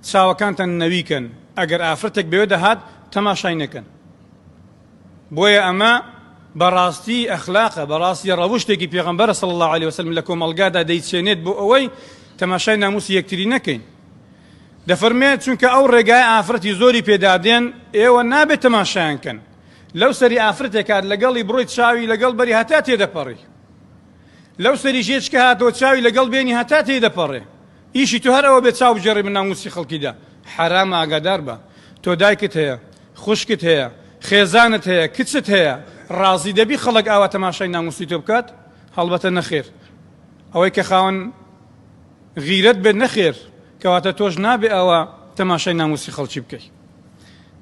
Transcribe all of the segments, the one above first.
چاوەکانتان نەویکەن ئەگەر ئافرەتێک بەوێ دەهات تەماشای نەکەن. بۆیە ئەمە بەڕاستی ئەخلاقە، بەڕاستی ڕەوشتێکی پێغەمبەرە صلی اللە علیە وسلم لە کۆمەڵگادا دەیچێنێت بۆ ئەوەی تەماشای ناموسی یەکتری نەکەین. دەفەرمێت چونکە ئەو ڕێگای ئافرەتی زۆری پێدادێن ئێوە نابێت تەماشایان کەن. لەو سەری ئافرەتێک هات لەگەڵی بڕۆی چاوی لەگەڵ بەری هەتا تێدەپەڕی. لەو سەریش یەکێک هاتەوە چاوی لەگەڵ بێنی هەتا تێدەپەڕێ. ئیشی تۆ هەر ئەوە بێت چاو بگێڕی بە ناموسی خەڵکیدا حەرامە ئاگادار بە تۆ دایکت هەیە خوشکت هەیە خێزانت هەیە کچت هەیە ڕازی دەبی خەڵک ئاوا تەماشای ناموسی تۆ بکات هەڵبەتە نەخێر ئەوەی کە خاوەن غیرەت بێت نەخێر کەواتە تۆش نابێ ئەوە تەماشای ناموسی خەڵکی بکەیت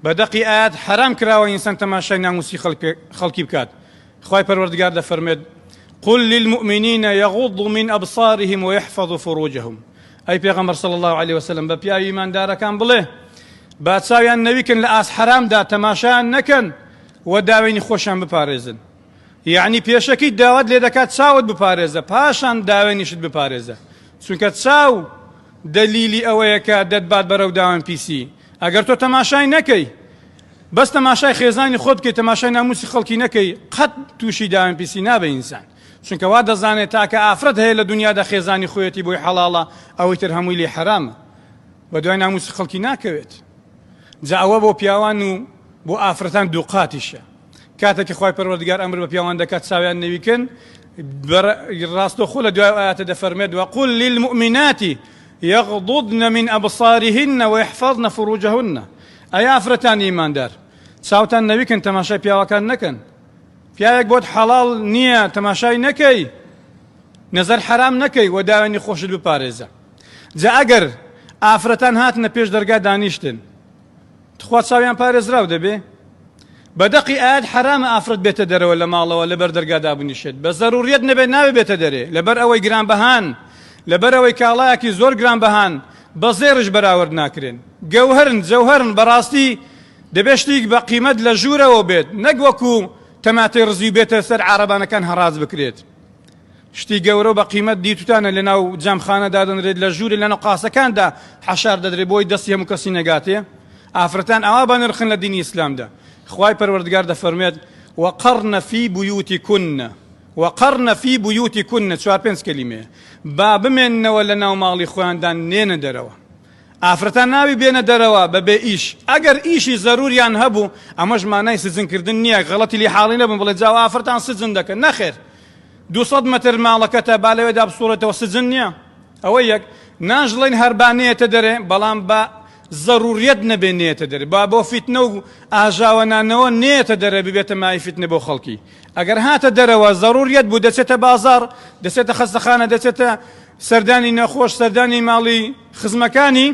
بە دەقی ئاەت حەرام کراوە ئینسان تەماشای ناموسی خەڵکی بکات خوای پەروەردگار دەفەرموێت، قل للمؤمنین یغضوا من ابصارهم ویحفظوا فروجهم، ئەی پێغەمبەر صلی اللە علیە وسلم بە پیاوی ئیماندارەکان بڵێ با چاویان نەویکن لە ئاست حەرامدا تەماشایان نەکەن و داوێنی خۆشیان بپارێزن. یەعنی پێشەکی داوات لێ دەکات چاوت بپارێزە پاشان داوێنیشت بپارێزە چونکە چاو دەلیلی ئەوەیە کە دەتبات بەرەو داوێن پیسی ئەگەر تۆ تەماشای نەکەی بەس تەماشای خێزانی خۆت بکەی تەماشای ناموسی خەڵکی نەکەی قەت تووشی داوێن پیسی نابێ ئینسان چونکە وا دەزانێت تاکە ئافرەت هەیە لە دنیادا خێزانی خۆیەتی بۆی حەڵاڵە ئەوەی تر هەمووی لێ حەرامە بە دوای ناموسی خەڵکی ناکەوێت جا ئەوە بۆ پیاوان و بۆ ئافرەتان دووقاتیشە کاتێک کە خوای پەروەردگار ئەمر بە پیاوان دەکات چاویان نەویکن ڕاستەوخۆ لە دوای ئاەتە دەفەرمێت وقل للمؤمنات یغضضن من أبصارهن ويحفظن فروجهن ئەی ئافرەتانی ئیماندار چاوتان نەویکن تەماشای پیاوەکان نەکەن پیاوێک بۆت حەڵاڵ نییە تەماشای نەکەی نەزەر حەرام نەکەی و داوێنی خۆشت بپارێزە جا ئەگەر ئافرەتان هاتنە پێش دەرگا دانیشتن تخوا چاویان پارێزراو دەبێ؟ بە دەقی ئایەت حەرامە ئافرەت بێتە دەرەوە لە ماڵەوە لەبەر دەرگا دابنیشێت بە زەروریەت نەبێت نابێ بێتە دەرێ لەبەر ئەوەی گرانبەهان لەبەر ئەوەی کاڵایەکی زۆر گرانبەهان بە زێڕیش بەراورد ناکرێن گەوهەرن جەوهەرن بەڕاستی دەبێ شتیک بە قیمەت لە ژوورەوە بێت نەک وەکو تەماتەی ڕزی بێتە سەر عارەبانەکان هەڕاج بکرێت شتی گەورە و بە قیمەت دیتوتانە لە ناو جامخانە دادەنرێت لە ژووری لە ناو قاسەکاندا حەشار دەدرێت بۆی دەستی هەموو کەسی نەگاتێ ئافرەتان ئاوا بەنرخن لە دینی ئیسلامدا خوای پەروەردگار دەفەرموێت وقرن فی بیوتکن وقرن فی بیوتکن چوار پێنج کەلیمەیە با بمێننەوە لە ناو ماڵی خۆیاندا نێنە دەرەوە ئافرەتان ناوی بێنە دەرەوە بە بێ ئیش ئەگەر ئیشی زەروریان هەبوو ئەمەش مانای سجنکردن نییە غەڵەتی لێ حاڵی نەبن بڵێ جاو ئافرەتان سجن دەکەن نەخێر 200 مەتر ماڵەکەتە با لەوێدا بسوڕێتەوە سجن نییە ئەوە یەک ناژڵێن هەر با نێتە دەرێ بەڵام بە زەروریەت نەبێ نێتە دەرێ با بۆ فیتنە و ئاژاوەنانەوە نێتە دەرێ ببێتە مای فیتنە بۆ خەڵکی ئەگەر هاتە دەرەوە زەروریەت بوو دەچێتە بازاڕ دەچێتە خەستەخانە دەچێتە سەردانی نەخۆش سەردانی ماڵی خزمەکانی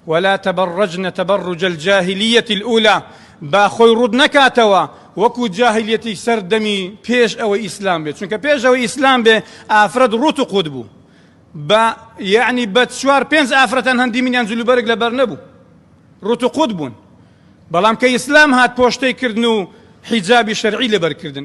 ولا تبرجن تبرج الجاهلیة الأولى با خۆی ڕوت نەکاتەوە وەکو جاهلیەتی سەردەمی پێش ئەوەی ئیسلام بێت چونکە پێش ئەوەی ئیسلام بێ ئافرەت ڕوت و قوت بوو بە یعنی بە چوار پێنج ئافرەتان هەندی منیان جلوبەرگ لەبەر نەبوو ڕوت و قوت بوون بەڵام کە ئیسلام هات پۆشتەی کردن و حیجابی شەرعی لەبەر کردن.